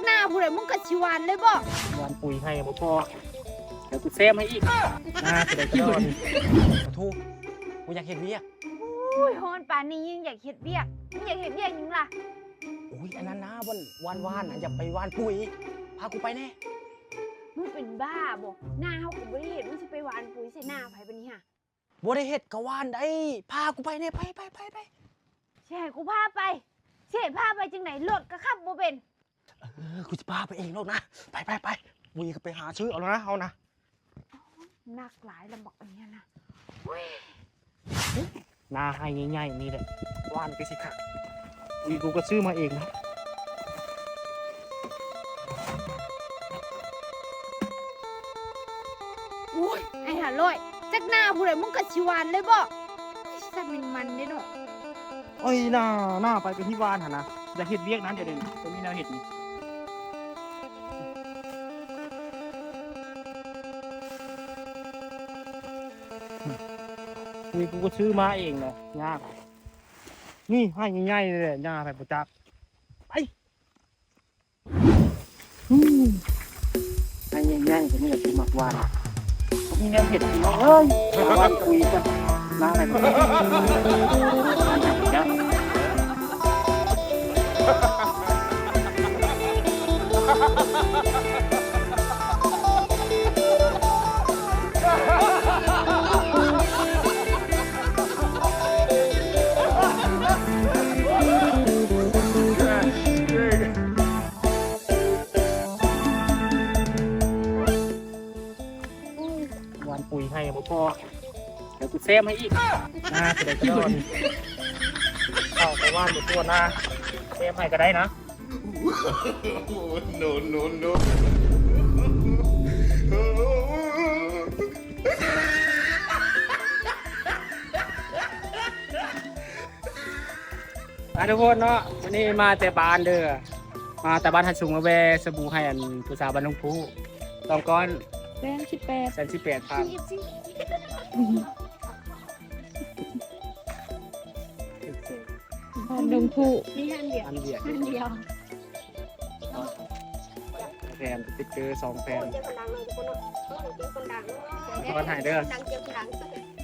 ນາຜູ້ໃດ ມຶງກໍຊິຫວ່ານເລີຍບໍ? ຫວ່ານປຸ໋ຍໃຫ້ບໍ່ພໍ ແລ້ວກູແຊມໃຫ້ອີກ. ນາຜູ້ໃດກໍນອນ. ໂທ້ ກູຢາກເຮັດວຽກ. ໂອ້ຍ ຮ້ອນປານນີ້ຍັງຢາກເຮັດວຽກ? ມຶງຢາກເຮັດວຽກຫຍັງລະ? ໂອ້ຍ ອັນນັ້ນນາ ບ່ອນຫວ່ານໆນະ ຢາກໄປຫວ່ານປຸ໋ຍ. ພາກູໄປແດ່. ມຶງເປັນບ້າບໍ? ນາເຮົາກໍບໍ່ໄດ້ເຮັດ ມຶງຊິໄປຫວ່ານປຸ໋ຍໃສ່ນາໃຜບາດນີ້ຫະ? ບໍ່ໄດ້ເຮັດກະຫວ່ານໄດ້ ພາກູໄປແດ່ ໄປ ໄປ ໄປ ໄປ. ຊິໃຫ້ກູພາໄປ? ຊິໃຫ້ພາໄປຈັ່ງໃດ? ລົດກໍຂັບບໍ່ເປັນ. ເອີ ກູຊິພາໄປເອງໂລດນະ ໄປ ໄປ ໄປ. ປຸ໋ຍກໍໄປຫາຊື້ເອົາແລ້ວນະ ເຮົານະ. ໜັກຫຼາຍລະບັກອັນນີ້ນະ. ນາໄຮ່ໃຫຍ່ໆນີ້ແຫຼະ ຫວ່ານຄືຊິຄັກ. ອຸ້ຍ ກູກໍຊື້ມາເອງນະ. ໂອ້ຍ ໄອ້ຫ້າຮ້ອຍ ຈັກນາຜູ້ໃດ ມຶງກໍຊິຫວ່ານເລີຍບໍ? ຊັກແມ່ນມັນເດ້ເນາະ. ໂອ້ຍ ນາ ນາ ໄປ ໄປທີ່ຫວ່ານຫັ້ນນະ ຢາກເຮັດວຽກນະ ດຽວນີ້ບໍ່ມີແນວເຮັດນີ້. ນີ້ ກູກໍຊື້ມາເອງນະ ຍາກ. ນີ້ ໄຮ່ໃຫຍ່ໆນີ້ແຫຼະ ຫຍ້າໃຜບໍ່ຈັກ. ໄປ ອືມ ໄຮ່ໃຫຍ່ໆ ຕົວນີ້ແຫຼະ ກູມັກຫວ່ານ. ບໍ່ມີແນວເຮັດ ພີ່ນ້ອງເອີຍ ຫາຫວ່ານປຸ໋ຍກັນ ນາໄປ. ຫວ່ານປຸ໋ຍໃຫ້ບໍ່ພໍ ແລ້ວກູແຊມໃຫ້ອີກ. ນາ ຜູ້ໃດກໍນອນ. ເຂົ້າກໍຫວ່ານບໍ່ທົ່ວນາ ແຊມໃຫ້ກໍໄດ້ນະ. No, no, no. ອ່າ ທຸກຄົນເນາະ ວັນນີ້ມາແຕ່ບ້ານເດີ ມາແຕ່ບ້ານຮັນສູງ ມາແວ່ສະບູໃຫ້ອັນຜູ້ສາວບ້ານດົງພູ ສອງກ້ອນ ແສນສິບແປດ ແສນສິບແປດພັນ. ບ້ານດົງພູ ມີອັນດຽວ ອັນດຽວ ອັນດຽວ. ແຜ່ນສະຕິກເກີສອງແຜ່ນ ໂອ້ຍ ເຈົ້າຄົນດັງເນາະ ທຸກຄົນເນາະ ເຈົ້າຄົນດັງເນາະ ເຈົ້າຄົນດັງເນາະ ເຈົ້າຄົນດັງ ເຈົ້າຄົນດັງ.